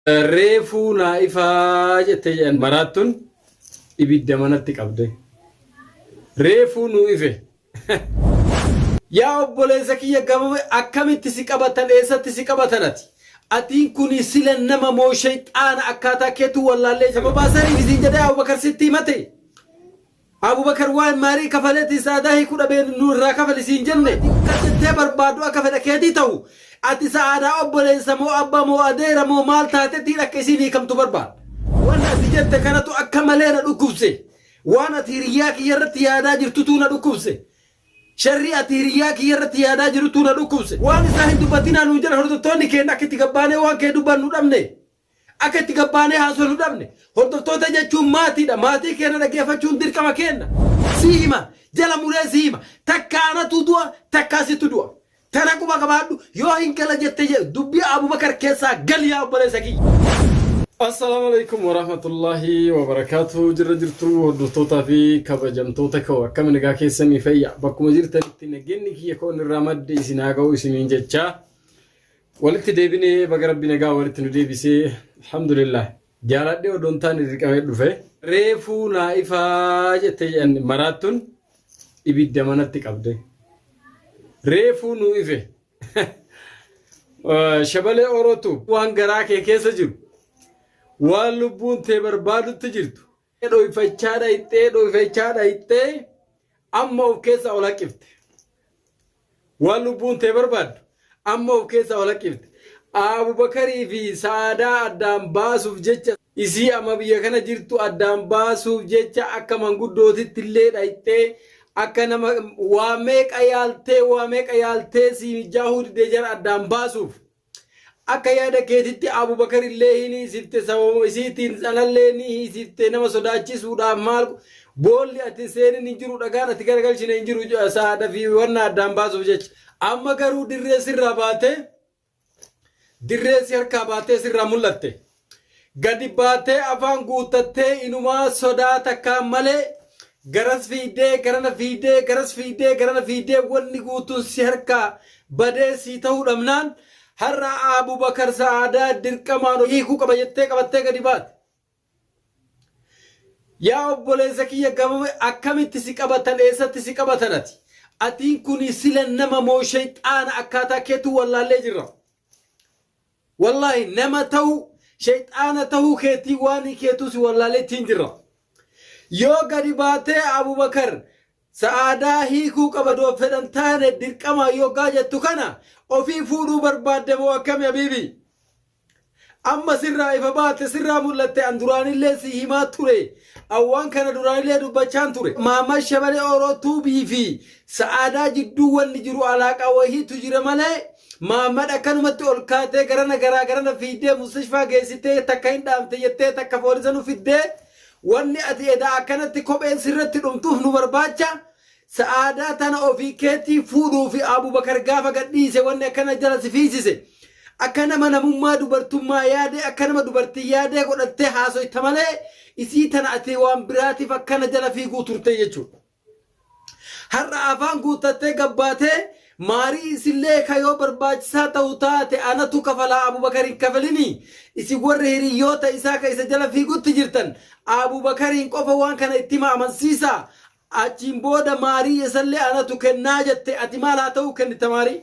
Reefuu naa ifaa jette jedhan maraattun ibidda manatti qabde. Reefuu nuu ife. Yaa obboleessa kiyya gababa akkamitti si qabatan eessatti si qabatan ati? Atiin kuni sila nama moo shayxaana akkaataa keetu wallaallee sababaa saniif isin jedhee Abubakar sitti himate. Abubakar waan maarii kafaleetiin sa'aadaa hiikuu dhabee nu irraa kafali siin jenne. Akka jettee barbaaddu akka fedha keetii ta'u ati sa'aadaa obboleessa moo abba moo adeera moo maal taatetiin akka isiin hiikamtu barbaadda. Waan ati jette kanatu akka malee na dhukkubse. Waan ati hiriyyaa kiyya irratti yaadaa jirtutuu na dhukkubse. Sharrii ati hiriyyaa kiyya irratti yaadaa jirutuu na dhukkubse. Waan isaa hin dubbatinaa nuun jedhan hordoftoonni keenya akka itti gabbaanee waan kee dubbannu dhabne. Akka itti gabbaanee haasofnu dhabne. Hordoftoota jechuun maatiidha. Maatii keenya dhaggeeffachuun dirqama keenya. Sii hima. Jala muree sii hima. Takka anatu du'a, takka situ du'a. Tana quba qabaadhu. Yoo hin gala jette dubbii Abubakar keessaa gali yaa obboleessa kiyya. Assalaamu alaikum warahmatullahi wabarakaatu. Jirra jirtu hordoftootaa fi kabajamtoota koo akkam nagaa keessanii fayya. Bakkuma jirtanitti nageenyi kiyya koon irraa madde isin haa ga'u isiniin jechaa. Walitti deebinee baga rabbi nagaa walitti nu deebisee alhamdulillah. Jaaladhee odoo hin taane dirqamee dhufe. Reefuu naa ifaa jettee jedhan maraattun ibidda manatti qabde. Reefuu nuu ife. Shabalee Orootu waan garaa kee keessa jiru waan lubbuun tee barbaadutti jirtu dhoyfachaa dhayxee dhoyfachaa dhayxee amma of keessaa ol haqifte. Waan lubbuun tee barbaaddu amma of keessaa ol haqifte. Abubakarii fi Sa'aadaa addaan baasuuf jecha isii amma biyya kana jirtu addaan baasuuf jecha akka manguddootitti illee dhayxee akka nama waa meeqa yaaltee waa meeqa yaaltee sii mijaahuu didee jara addaan baasuuf. Akka yaada keetitti Abubakar illee hin hiisifte sababuma isiitiin sanallee ni hiisifte nama sodaachisuudhaaf maal boolli ati seenin hin jiru dhagaan ati garagalchine hin jiru saada fi wanna addaan baasuuf jecha. Amma garuu dirree sirraa baatee dirree si harkaa baatee sirraa mul'atte. Gadi baatee afaan guuttattee inumaa sodaa takkaan malee garas fiiddee garana fiiddee garas fiiddee garana fiiddee wanni guutuun si harkaa badee sii ta'uu dhabnaan har'a Abubakar Sa'aadaa dirqamaan hiikuu qaba jettee qabattee gadi baate. Yaa obboleessa kiyya gababa akkamitti si qabatan eessatti si qabatan ati? Atiin kuni sila nama moo shayxaana akkaataa keetu wallaallee jirra. Wallaahi nama ta'uu shayxaana ta'uu keetii waan keetuu si wallaalee ittiin jirra. Yoo gadi baatee Abubakar Sa'aadaa hiikuu qaba doo fedhan taane dirqamaa yoggaa jettu kana ofii fuudhuu barbaadde moo akkami habiibi? Amma sirraa ifa baate sirraa mul'atte an duraanillee si himaa ture. An waan kana duraanillee dubbachaan ture. Maamad Shabalee Oroo Tuubii fi Sa'aadaa jidduu wanni jiru alaaqaa wahiitu jira malee Maamad akkanumatti ol kaatee garana garaa garana fiiddee mustashfaa geessitee takka hin dhaamte jettee takka foolisa nu fiddee wanni ati edaa akkanatti kopheen sirratti dhumtuuf nu barbaacha Sa'aadaa tana ofii keetii fuudhuu fi Abubakar gaafa gadhiise wanni akkana jala si fiisise akka nama namummaa dubartummaa yaadee akka nama dubartii yaadee godhattee haasoyta malee isii tana ati waan biraatiif akkana jala fiiguu turte jechuudha. Har'a afaan guuttattee gabbaatee maarii isillee ka yoo barbaachisaa ta'u taate anatu kafalaa Abubakar hin kafalinii isin warri hiriyyoota isaa ka isa jala fiigutti jirtan Abubakariin qofa waan kana itti hima amansiisaa achiin booda maarii isallee anatu kennaa jette ati maal haa ta'uu kennita maarii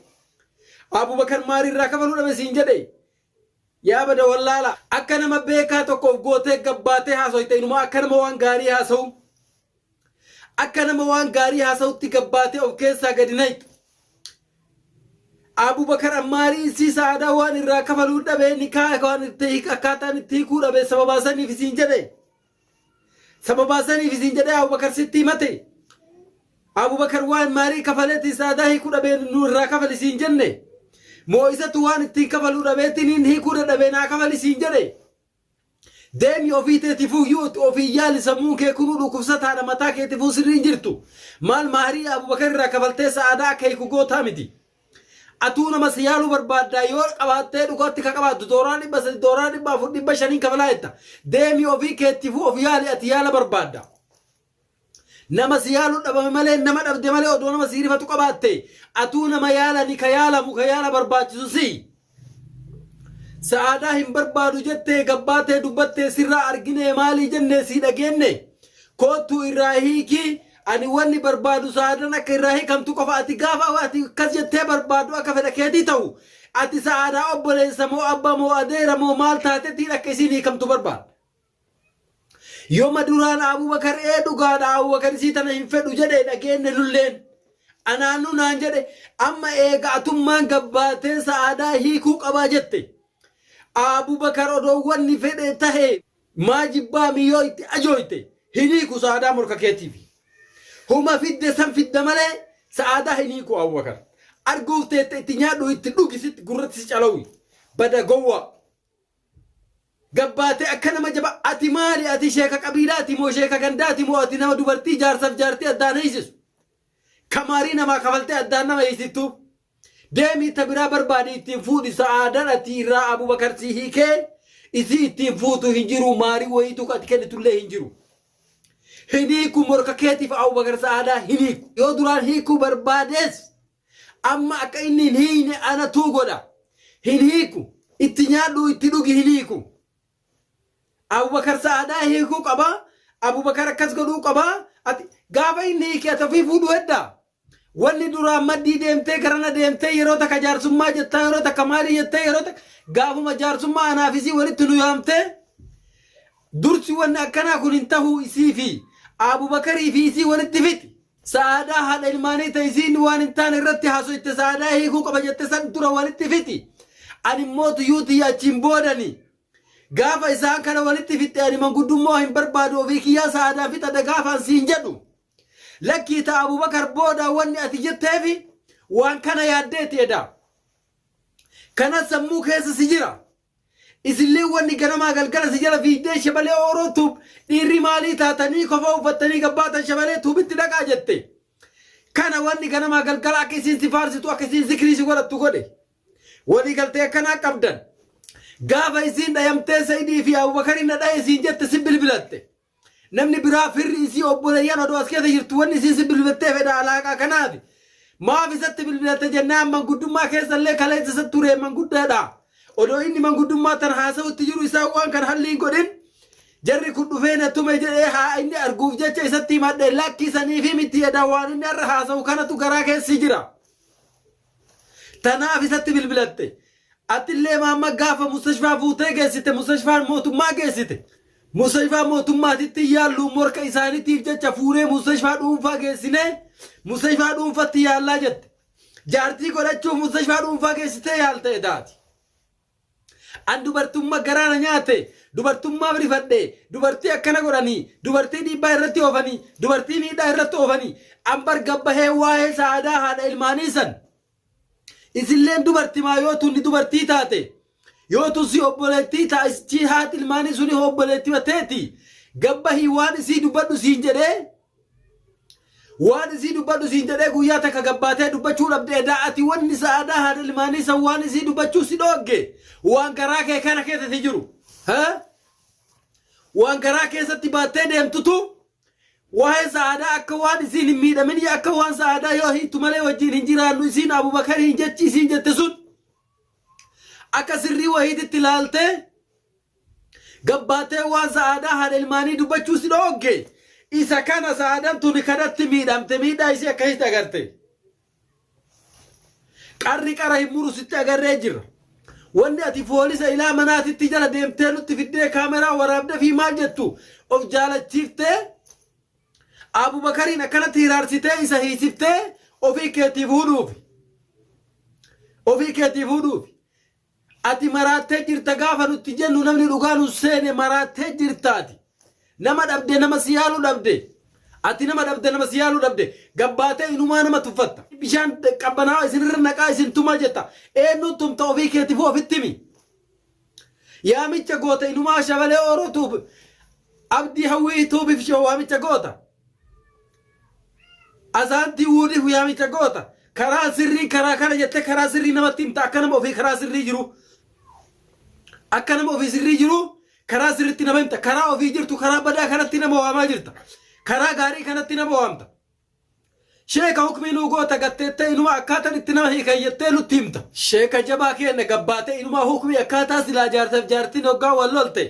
Abubakar maarii irraa kafaluu dhabe siin jedhe yaa bada wallaala akka nama beekaa tokkoof gootee gabbaatee haasoyte inumaa akka nama waan gaarii haasa'u Akka nama waan gaarii haasa'utti gabbaatee of keessaa gadi nayxu. Abubakar ammaarii isii sa'aadaa waan irraa kafaluu dhabe nikaa waan itti akkaataan itti hiikuu dhabe sababaa saniif isiin jedhe. Sababaa saniif isiin jedhee Abubakar sitti himate. Abubakar waan maarii kafaleetiin sa'aadaa hiikuu dhabee nu irraa kafali siin jenne. Moo isatu waan ittiin kafaluu dhabeetiin hiikuu dadhabee naa kafali siin jedhe. Deemi ofii teetifuu iyyuu ofii yaali sammuun kee kunuu dhukkubsataadha mataa keetifuu sirrii hin jirtu. Maal maarii Abubakar irraa kafaltee sa'aadaa akka hiiku gootaa miti. Atuu nama si yaaluu barbaaddaa yoo qabaattee dhugaatti ka qabaattu dooraa 300 dooraa 400 500n kafalaa jetta. Deemi ofii keetifuu of yaali ati yaala barbaadda. Nama si yaalu dhabame malee nama dhabde malee odoo nama si rifatu qabaatte atuu nama yaalani ka yaalamu ka yaala barbaachisu si. Sa'aadaa hin barbaadu jettee gabbaatee dubbattee sirraa arginee maalii jennee sii dhageenne? Koottuu irraa hiiki, ani wanni barbaadu sa'aadan akka irraa hiikamtu qofa. Ati gaafa ati akkas jettee barbaaddu akka fedha keetii ta'u, ati sa'aadaa obboleessa moo abba moo adeera moo maal taatetiin akka isiin hiikamtu barbaadda? Yoma duraan Abubakar ee dhugaadha, Abubakar isii tana hin fedhu jedhe dhageenne nulleen. Anaanuu naan jedhe. Amma eega atummaan gabbaatee sa'aadaa hiikuu qabaa jette. Abubakar odoo wanni fedhe tahe maa jibbaa miyyoo itti ajooyte hin hiiku sa'aadaa morka keetiifi. Huma fidde san fidda malee sa'aadaa hin hiiku Abubakar. Arguuf teette itti nyaadhu, itti dhugi, sitti gurratti si calawi. Bada gowwaa. Gabbaatee akka nama jaba, ati maali? Ati sheeka qabiilaati moo sheeka gandaati moo ati nama dubartii jaarsaf jaartii addaan hiisisu kamaarii namaa kafaltee addaan nama hiisiftu? Deemii ta biraa barbaadi ittiin fuudhi. Sa'aadan ati irraa Abubakar si hiikee isii ittiin fuutu hin jiru. Maarii wayiitu ati kennitullee hin jiru. Hin hiiku morka keetiif Abubakar, sa'aadaa hin hiiku. Yoo duraan hiikuu barbaadees amma akka inni hin hiikne anatuu godha. Hin hiiku. Itti nyaadhu, itti dhugi, hin hiiku. Abubakar sa'aadaa hiikuu qaba. Abubakar akkas godhuu qaba. Ati gaafa inni hiike ati ofii fuudhuu heddaa. Wanni duraan maddii deemtee garana deemtee yeroo takka jaarsummaa jettaa, yeroo takka maalii jettee, yeroo takka gaafuma jaarsummaa anaaf isii walitti nu yaamtee dursi wanni akkanaa kun hin tahuu, isii fi Abubakarii fi isii walitti fixi. Sa'aadaa haadha ilmaanii ta isiin waan hin taane irratti haasoyte, sa'aadaa hiikuu qaba jette san dura walitti fixi. Ani immoo tuyyuu tiyya achiin boodani. Gaafa isaan kana walitti fixxe ani manguddummaa hin barbaadu, ofii kiyyaa sa'aadaa fixadha gaafaan siin jedhu. Lakkii, ta Abubakar booda wanni ati jetteefi waan kana yaaddeeti edaa. Kanas sammuu keessa si jira. Isillee wanni ganamaa galgala si jala fiigdee shabalee Ooroo Tuub dhiirri maalii taatanii kofa uffattanii gabbaatan, shabalee tuubitti dhaqaa jette. Kana wanni ganamaa galgala akka isiin si faarsitu, akka isiin zikrii si godhattu godhe. Walii galtee akkanaa qabdan. Gaafa isiin dhayamtee Sa'idii fi Abubakariin na dhaye siin jette si bilbilatte. Namni biraa firri isii obboleeyyan odoo as keessa jirtu wanni isiin si bilbilattee fedha alaaqaa kanaafi. Maaf isatti bilbilatte jennaan manguddummaa keessa illee kaleessa isa ture manguddaadha. Odoo inni manguddummaa tan haasa'utti jiru isaan waan kan halli hin godhin, jarri kun dhufee na tume jedhee haa inni arguuf jecha isatti himadhe, lakkisanii fi miti jedha, waan inni har'a haasa'u kanatu garaa keessi jira. Tanaaf isatti bilbilatte. Atillee maamma gaafa mustashfaa fuutee geessite, mustashfaan mootummaa geessite. Mustashfaa mootummaatitti yaallu morka isaaniitiif jecha fuunee mustashfaa dhuunfaa geessinee mustashfaa dhuunfatti yaallaa jette. Jaartii godhachuuf mustashfaa dhuunfaa geessitee yaalte edaati. An dubartumma garaa na nyaate, dubartummaaf rifadhe, dubartii akkana godhanii, dubartii dhiibbaa irratti oofanii, dubartii miidhaa irratti oofanii, an bar gabbahee waa'ee sa'aadaa haadha ilmaanii san. Isilleen dubartimaa yoo tunni dubartii taate, yoo tun si obboleettii ta'a, isii haati ilmaanii suni obboleettii teeti. Gabbahii waan isii dubbadhu siin jedhee, waan isii dubbadhu siin jedhee guyyaa takka gabbaatee dubbachuu dhabde edaa. Ati wanni sa'aadaa haadha ilmaanii san waan isii dubbachuu si dhoogge waan garaa kee kana keessatti jiru. Ha? Waan garaa keessatti baattee deemtutu waa'ee sa'aadaa akka waan isiin hin miidhamin, akka waan sa'aadaa yoo hiittu malee wajjin hin jiraannu isiin Abubakariin jechi isiin jette sun akka sirrii wahiititti ilaaltee gabbaatee waan sa'aadaa haadha ilmaanii dubbachuu si dhoogge. Isa kana sa'aadaan tuni kanatti miidhamte, miidhaa isii akkasitti agarte. Qarri qara hin muru sitti agarree jirra. Wanni ati foolisa ilaa manaatitti jala deemtee nutti fiddee kaameraa waraabdee fi maal jettu of jaalachiiftee Abubakariin akkanatti hiraarsitee isa hiisiftee ofii keetii fuudhuufi. Ofii keetii fuudhuufi. Ati maraattee jirta gaafa nutti jennu namni dhugaa nu seene, maraattee jirtaati. Nama dhabde, nama si yaalu dhabde. Ati nama dhabde, nama si yaalu dhabde. Gabbaatee inumaa nama tuffatta. Bishaan qabbanaa'aa isinirra naqaa isin tumaa jetta. Eenyuun tumta? Ofii keetiifuu ofitti himi. Yaamicha goota inumaa shabalee Ooroo Tuub Abdii Hawwii Tuubiif waamicha goota. Asaantii Wuudiif yaamicha goota. Karaa sirrii karaa kana jettee karaa sirrii namatti himta, akka nama ofii karaa sirrii jiru. Akka nama ofii sirrii jiru karaa sirriitti nama himta. Karaa ofii jirtu karaa badaa kanatti nama waamaa jirta. Karaa gaarii kanatti nama waamta. Sheeka hukmii nuu goota gatteettee inuma akkaatan itti nama hiikan jettee nutti himta. Sheeka jabaa keenna gabbaatee inumaa hukmii akkaataa silaa jaarsaf jaartiin hoggaa wal lolte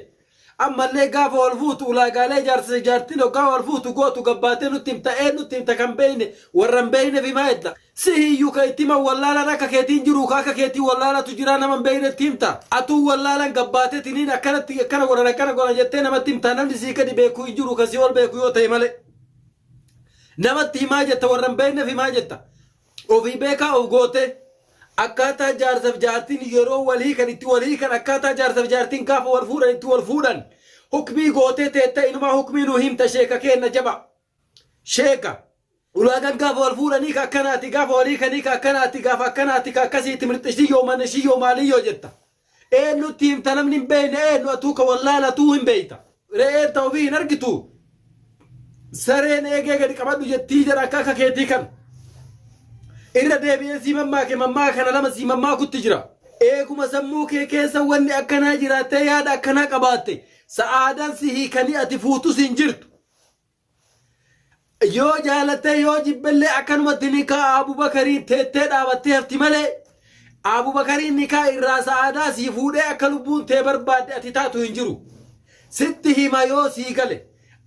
ammallee gaafa wal fuutu ulaagaalee jaarsa jaartiin hoggaa wal fuutu gootu gabbaatee nutti himta eennutti himta kan beeyne warra hin beeyneef himaa jetta. Sihiyyuu ka itti himan wallaalaan akka keetii hin jiruu ka akka keetii wallaalatu jiraa nama hin beeynetti himta. Atuu wallaalaan gabbaatee tiniin akkanatti akkana godhan akkana godhan jettee namatti himtaa namni sii gadi beeku hin jiru ka sii ol beeku yoo ta'e malee. Namatti himaa jetta warra hin beekneef himaa jetta. Ofii beekaa of gootee akkaataa jaarsaf jaartiin yeroo wal hiikan itti wal hiikan akkaataa jaarsaf jaartiin gaafa wal fuudhan itti wal fuudhan hukmii gootee teetta inumaa hukmii nu himta sheeka keenna jaba. Sheeka ulaagaan gaafa wal fuudhanii ka akkanaati gaafa wal hiikanii ka akkanaati gaafa akkanaati ka akkasiiti mirxishiyyoo manishiyyoo maaliyyoo jetta. Eenyutti himta namni hin beekne eenyu atuu ka wallaalatuu hin beekta. Re'een ta ofii hin argitu. Sareen eegee gadi qabadhu jettii jedha akka akka keetii kan. Irra deebi'ee sii mammaake mammaaka kana lama sii mammaakutti jira. Eeguma sammuu kee keessa wanni akkanaa jiraattee yaada akkanaa qabaatte sa'aadaan si hiikanii ati fuutus hin jirtu. Yoo jaalattee yoo jibbellee akkanumatti nikaa Abubakariin teettee dhaabattee hafti malee Abubakariin nikaa irraa sa'aadaa sii fuudhee akka lubbuun tee barbaadde ati taatu hin jiru. Sitti hima yoo sii gale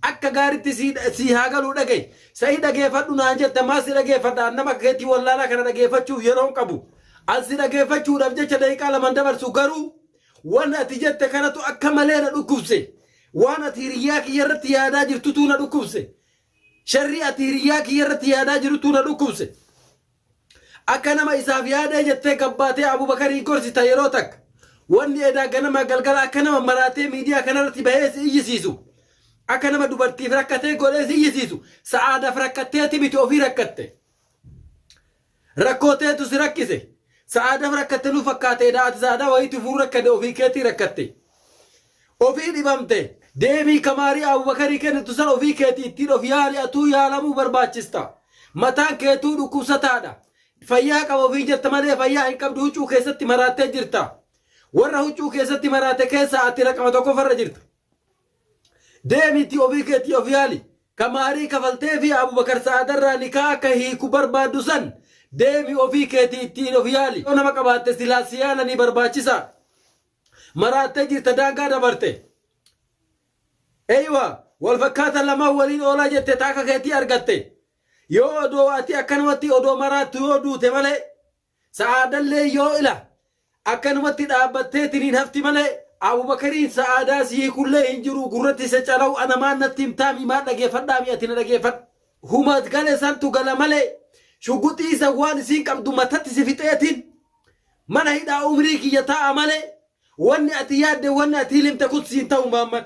akka gaaritti sii sii haa galuu dhaga'i. Sa'i dhageeffadhu naan jette maal si dhageeffadha an nama akka keetii wallaalaa kana dhageeffachuuf yeroo hin qabu. An si dhageeffachuudhaaf jecha daqiiqaa lama hin dabarsu garuu Wan ati jette kanatu akka malee na dhukkubse. Waan ati hiriyyaa kiyya irratti yaadaa jirtutuu na dhukkubse. Sharrii ati hiriyyaa kiyya irratti yaadaa jirutuu na dhukkubse. Akka nama isaaf yaadee jettee gabbaatee Abubakariin gorsita yeroo takka. Wanni edaa ganamaa galgala akka nama maraatee miidiyaa kanarratti bahee si iyyisiisu. Akka nama dubartiif rakkatee godhee si iyyisiisu. Sa'aadaaf rakkatteeti miti ofii rakkatte. Rakkoo teetu si rakkise. Sa'aadaf rakkatte nu fakkaate edaa ati sa'aadaa wayiitu fuun rakkate ofii keetii rakkatte. Ofii dhibamte. Deemii kamaarii Abubakarii kennitu san ofii keetii ittiin of yaali atuu yaalamuu barbaachista. Mataan keetuu dhukkubsataadha. Fayyaa qaba ofiin jetta malee fayyaa hin qabdu huccuu keessatti maraattee jirta. Warra huccuu keessatti maraate keessaa ati raqama tokkoffarra jirta. Deemiitii ofii keetii of yaali. Ka maarii kafalteefii Abubakar Sa'aadarraa nikaa akka hiiku barbaaddu san deemi ofii keetii ittiin of yaali. Yoo nama qabaatte silaa si yaalanii barbaachisaa. Maraattee jirta daangaa dabarte. Eywa wal fakkaata lamaan waliin oolaa jette ta akka keetii argatte. Yoo odoo ati akkanumatti odoo maraattu yoo duute malee Sa'aadallee yoo ila akkanumatti dhaabbatteetiniin hafti malee Abubakariin sa'aadaa si hiikullee hin jiru gurratti isa calaw ana maal natti himtaami maal dhageeffadhaami ati na dhageeffadhu. Huma gale santu gala malee shuguxii isa waan isiin qabdu matatti si fixeetiin mana hidhaa umrii kiyya taa'a malee Wanni ati yaadde wanni ati hilimte kun siin ta'u Maammad.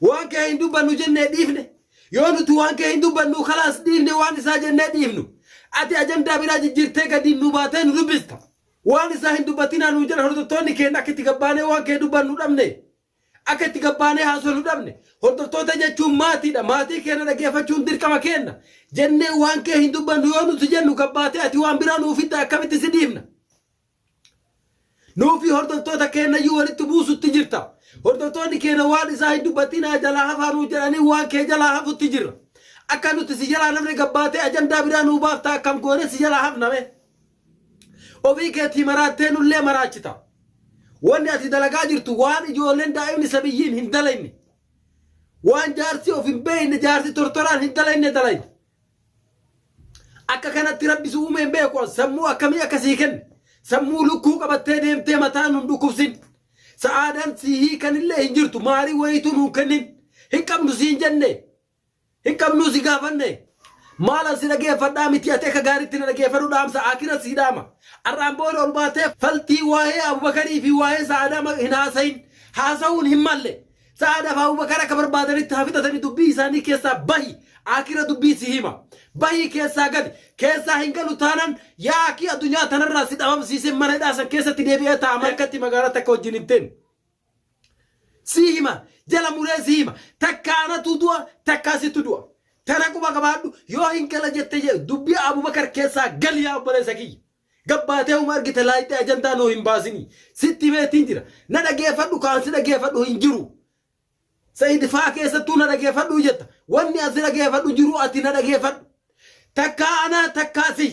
Waan kee hin dubbannu jennee dhiifne. Yoo nuti waan kee hin dubbannu kalaas dhiifne waan isaa jennee dhiifnu. Ati ajandaa biraa jijjiirtee gadiin nu baatee nu dubbista. Waan isaa hin dubbatinaa nuun jedhan hordoftoonni keenya akka itti gabbaanee waan kee dubbannu dhabne. Akka itti gabbaanee haasofnu dhabne. Hordoftoota jechuun maatiidha. Maatii keenya dhageeffachuun dirqama keenya. Jennee waan kee hin dubbannu yoo nuti jennu gabbaatee ati waan biraa nuu fidda akkamitti si dhiifna. Nuufi hordoftoota keennayyuu walitti buusutti jirta. Hordoftoonni keenya waan isaa hin dubbatinaa jalaa hafaa nuu jedhanii waan kee jalaa hafutti jirra. Akka nuti si jalaa namni gabbaatee ajandaa biraa nuu baafta akkam goonee si jalaa hafna mee. Ofii keetii maraattee nullee maraachita. Wanni ati dalagaa jirtu waan ijoolleen daa'imni sabiyyiin hin dalayne. Waan jaarsi of hin beekne jaarsi tortoraan hin dalayne dalayne. Akka kanatti rabbi si uume hin beeku sammuu akkamii akka sii kenne sammuu lukkuu qabattee deemtee mataa nun dhukkubsin sa'aadaan sii hiikanillee hin jirtu maarii wayiituu nuun kennin hin qabnu siin jenne hin qabnuu si gaafanne maalan si dhageeffadhaa miti ati akka gaariitti na dhageeffadhu dhaamsa akira sii dhaama arraan booda ol baatee faltii waa'ee Abubakarii fi waa'ee sa'aadaa hin haasayin haasa'uun hin malle Sa'aadaaf Abubakar akka barbaadanitti haa fixatanii dubbii isaanii keessaa bahi akira dubbii si hima bahii keessaa gali keessaa hin galu taanan yaakii addunyaa tanarraa si dhabamsiisee mana hidhaa san keessatti deebi'ee taa'a makkatti magaalaa takka wajjin hin teenne si hima jala muree si hima takka anatu du'a takka situ du'a tana quba qabaadhu yoo hin gala jette dubbii Abubakar keessaa gali yaa obboleessa kiyya Gabbaatee huma argite laayixee ajandaa nuu hin baasinii. Sitti himeetiin jira. Na dhageeffadhu kaan si dhageeffadhu hin jiru. Sa'id faa keessattuu na dhageeffadhu jetta. Wanni an si dhageeffadhu jiru ati na dhageeffadhu. Takkaa anaa takkaa si.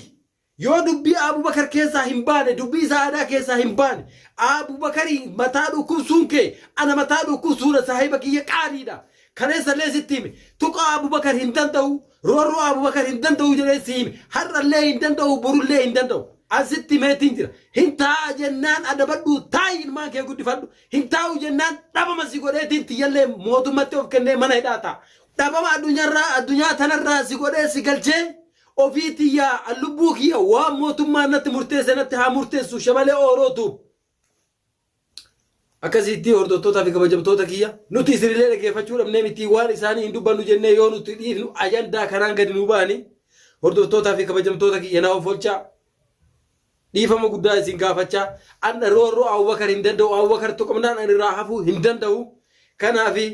Yoo dubbii Abubakar keessaa hin baane, dubbii sa'aadaa keessaa hin baane, Abubakarii mataa dhukkubsuun kee ana mataa dhukkubsuudha saahiba kiyya qaaliidha. Kaleessallee sitti hime, tuqaa Abubakar hin danda'u, roorroo Abubakar hin danda'u jedhee si hime. Har'allee hin danda'u, borullee hin danda'u. An sitti himeetiin jira. Hin taa'a jennaan adabadhuu taa'i ilmaan kee guddifadhu. Hin taa'u jennaan dhabama si godheetiin tiyyallee mootummatti of kennee mana hidhaa taa'a. Dhabama addunyaarraa addunyaa tanarraa si godhee si galchee Ofii tiyyaa an lubbuu kiyya waan mootummaan natti murteesse natti haa murteessu shabalee oorootu. Akkasitti hordoftootaa fi kabajamtoota kiyya nuti isinillee dhaggeeffachuu dhabnee miti waan isaanii hin dubbannu jennee yoo nuti dhiifnu ajandaa kanaan gadi nu ba'anii hordoftootaa fi kabajamtoota kiyya na ofolchaa. Dhiifama guddaa isin gaafachaa an roorroo Abubakar hin danda'u Abubakar tuqamnaan an irraa hafuu hin danda'u. Kanaafi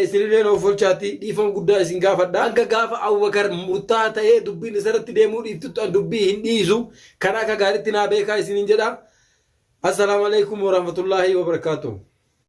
isinillee na ofolchaatti dhiifama guddaa isin gaafadha. Hanga gaafa Abubakar murtaa'aa ta'ee dubbiin isarratti deemuu dhiiftutti an dubbii hin dhiisu. Kana akka gaariitti naa beekaa isinin jedha. Assalaamu alaikum warahmatullaahi wabarakaatuh.